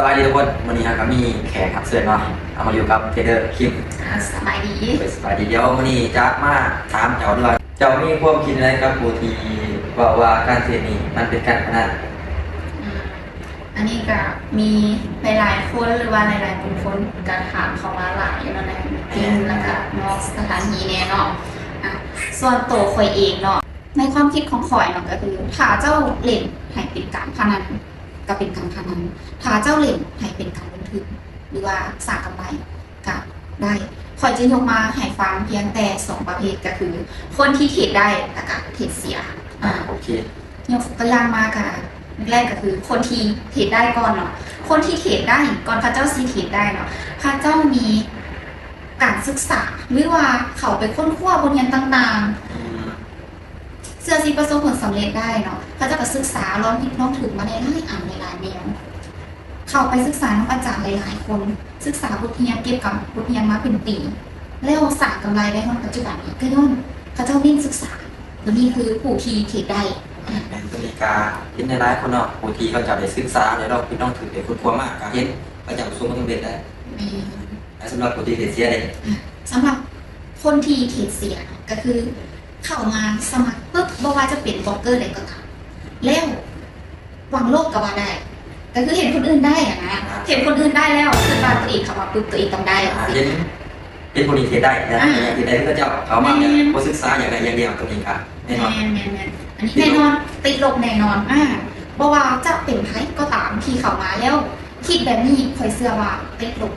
ສະບາຍດີທຸກຄົນ, ມື້ນີ້ເຮົາກໍມີແຂກຮັບເຊີນເນາະ, ເຮົາມາຢູ່ກັບເທຣດເດີຄິມ. ອ່າ ສະບາຍດີ. ໂດຍ ສະບາຍດີ. ດຽວມື້ນີ້ຈະມາຖາມເຈົ້າເລີຍ, ເຈົ້າມີຄວາມຄິດແນວໃດກັບຜູ້ທີ່ເວົ້າວ່າການເທຣດນີ້ມັນເປັນການພະນັນ? ອືມ ອັນນີ້ກໍມີຫຼາຍໆຄົນ ຫຼືວ່າຫຼາຍໆບຸກຄົນກໍຖາມເຂົ້າມາຫຼາຍຢູ່ເນາະ ໃນ LinkedIn ແມ່ນ ແລ້ວກໍນອກສະຖານທີ່ແດ່ເນາະ. ອ່າ ສ່ວນໂຕຂ້ອຍເອງເນາະ ໃນຄວາມຄິດຂອງຂ້ອຍເນາະ ກໍຄືຖ້າເຈົ້າຫຼິ້ນໃຫ້ເປັນການພະນັນ ກໍເປັນການພະນັນ, ຖ້າເຈົ້າຫຼິ້ນໃຫ້ເປັນການລົງທຶນ ຫຼືວ່າສ້າງກຳໄລກໍໄດ້. ຂ້ອຍຈະຍົກມາໃຫ້ຟັງພຽງແຕ່ສອງປະເພດ ກໍຄືຄົນທີ່ເທຣດໄດ້ ແລ້ວກໍເທຣດເສຍ. ອ່າ ໂອເຄ ຍົກຕົວຢ່າງມາກໍ ແລກກໍຄືຄົນທີ່ເທຣດໄດ້ກ່ອນເນາະ, ຄົນທີ່ເທຣດໄດ້ກ່ອນ ເຂົາເຈົ້າຊິເທຣດໄດ້ເນາະ ເຂົາເຈົ້າມີການສຶກສາ ຫຼືວ່າເຂົາໄປຄົ້ນຄວ້າບົດຮຽນຕ່າງໆ ອືມ ເພື່ອຊິປະສົບຜົນສຳເລັດໄດ້ເນາະ, ເຂົາເຈົ້າກໍສຶກສາລອງຜິດລອງຖືກມາຫຼາຍໆອັນຫຼາຍໆແນວ, ເຂົາໄປສຶກສານຳອາຈານຫຼາຍໆຄົນ, ສຶກສາບົດຮຽນ ເກັບກຳບົດຮຽນມາເປັນປີ ແລ້ວສ້າງກຳໄລໄດ້ຮອດປັດຈຸບັນນີ້ ກໍຍ້ອນເຂົາເຈົ້າເນັ້ນສຶກສາ. ຕົວນີ້ຄືຜູ້ທີ່ເທຣດໄດ້. ແມ່ນ, ຕົວນີ້ກໍເຫັນຫຼາຍໆຄົນເນາະ, ຜູ້ທີ່ເຂົາເຈົ້າໄດ້ສຶກສາ ໄດ້ລອງຜິດລອງຖືກ ໄດ້ຄົ້ນຄວ້າມາ ກໍເຫັນເຂົາເຈົ້າປະສົບຜົນສຳເລັດໄດ້. ແມ່ນ. ແລະ ສຳລັບຜູ້ທີ່ເທຣດເສຍເດ? ສຳລັບຄົນທີ່ເທຣດເສຍ ກໍຄືເຂົ້າມາສະໝັກປຶບ ບໍ່ວ່າຈະເປັນບລັອກເກີໃດກໍຕາມ ແລ້ວຫວັງໂລກກໍວ່າໄດ້ ກໍຄືເຫັນຄົນອື່ນໄດ້ຫັ້ນນະ, ອ່າ ເຫັນຄົນອື່ນໄດ້ແລ້ວ ຄິດວ່າຕົວເອງເຂົ້າມາປຶບ ຕົວເອງຕ້ອງໄດ້. ອ່າ ເຫັນ ເຫັນຜູ້ນີ້ເຮັດໄດ້ ແລ້ວ ອ່າ ຢາກເຮັດໄດ້ຄືເຂົາເຈົ້າ ເຂົ້າມາແບບ ແມ່ນ ບໍ່ສຶກສາ ຢາກໄດ້ຢ່າງດຽວ ຕົວນີ້ກໍແນ່ນອນ. ແມ່ນໆ ອັນນີ້ແນ່ນອນ ຕິດລົບແນ່ນອນ. ອ່າ ບໍ່ວ່າຈະເປັນໃຜກໍຕາມທີ່ເຂົ້າມາແລ້ວຄິດແບບນີ້ ຂ້ອຍເຊື່ອວ່າຕິດລົບ.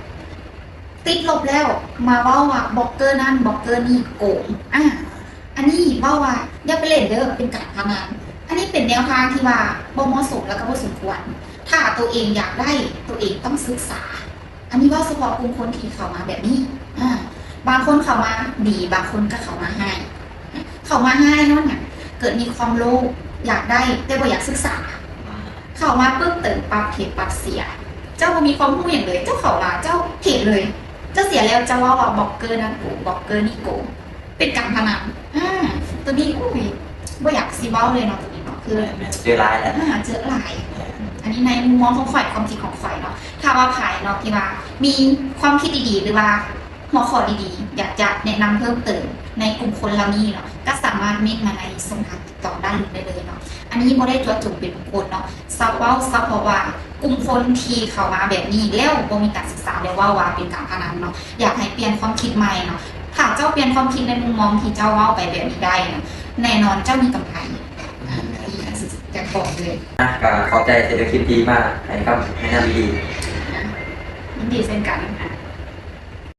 ຕິດລົບແລ້ວມາເວົ້າວ່າບລັອກເກີນັ້ນບລັອກເກີນີ້ໂກງ. ອ່າ ອັນນີ້ເວົ້າວ່າຢ່າໄປຫຼິ້ນເດີ ເປັນການພະນັນ. ອັນນີ້ເປັນແນວທາງທີ່ວ່າບໍ່ເໝາະສົມ ແລ້ວກໍບໍ່ສົມຄວນ. ຖ້າຕົວເອງຢາກໄດ້ ຕົວເອງຕ້ອງສຶກສາ. ອັນນີ້ເວົ້າສະເພາະກຸ່ມຄົນທີ່ເຂົ້າມາແບບນີ້. ອ່າ ບາງຄົນເຂົ້າມາດີ ບາງຄົນກໍເຂົ້າມາຮ້າຍ. ເຂົ້າມາຮ້າຍຍ້ອນຫຍັງ? ເກີດມີຄວາມໂລບ ຢາກໄດ້ ແຕ່ບໍ່ຢາກສຶກສາ. ເຂົ້າມາປຶບ ເຕີມປັບ ເທຣດປັບເສຍ. ເຈົ້າບໍ່ມີຄວາມຮູ້ຫຍັງເລີຍ, ເຈົ້າເຂົ້າມາ ເຈົ້າເທຣດເລີຍ, ເຈົ້າເສຍແລ້ວ ເຈົ້າເວົ້າວ່າບລັອກເກີນັ້ນໂກງ ບລັອກເກີນີ້ໂກງ ເປັນການພະນັນ. ອ່າ ຕົວນີ້ ໂອ້ຍ ບໍ່ຢາກຊິເວົ້າເລີຍເນາະ ຕົວນີ້ເນາະ ຄື ແມ່ນໆ ເຈີຫຼາຍແລ້ວ. ອ່າ ເຈີຫຼາຍ. ແມ່ນ. ອັນນີ້ໃນມຸມມອງຂອງຂ້ອຍ ຄວາມຄິດຂອງຂ້ອຍເນາະ. ຖ້າວ່າໃຜເນາະ ທີ່ວ່າມີຄວາມຄິດດີໆ ຫຼືວ່າ ຫົວຂໍ້ດີໆ ຢາກຈະແນະນຳເພີ່ມເຕີມໃນກຸ່ມຄົນເຫຼົ່ານີ້ເນາະ ກໍສາມາດເມັ້ນມາໃນຊ່ອງທາງຕິດຕໍ່ດ້ານລຸ່ມໄດ້ເລີຍເນາະ. ອັນນີ້ບໍ່ໄດ້ເຈາະຈົງເປັນບຸກຄົນເນາະ, ສະເວົ້າສະເພາະວ່າກຸ່ມຄົນທີ່ເຂົ້າມາແບບນີ້ແລ້ວບໍ່ມີການສຶກສາ ແລ້ວເວົ້າວ່າເປັນການພະນັນເນາະ, ຢາກໃຫ້ປ່ຽນຄວາມຄິດໃໝ່ເນາະ. ຖ້າເຈົ້າປ່ຽນຄວາມຄິດໃນມຸມມອງທີ່ເຈົ້າເວົ້າໄປແບບນີ້ໄດ້ເນາະ, ແນ່ນອນເຈົ້າມີກຳໄລ. ອືມ ຢາກບອກເລີຍ. ອ່ະ ກໍຂອບໃຈເທຣດເດີຄິມທີ່ມາໃຫ້ຄຳແນະນຳດີໆ. ຍິນດີເຊັ່ນກັນ.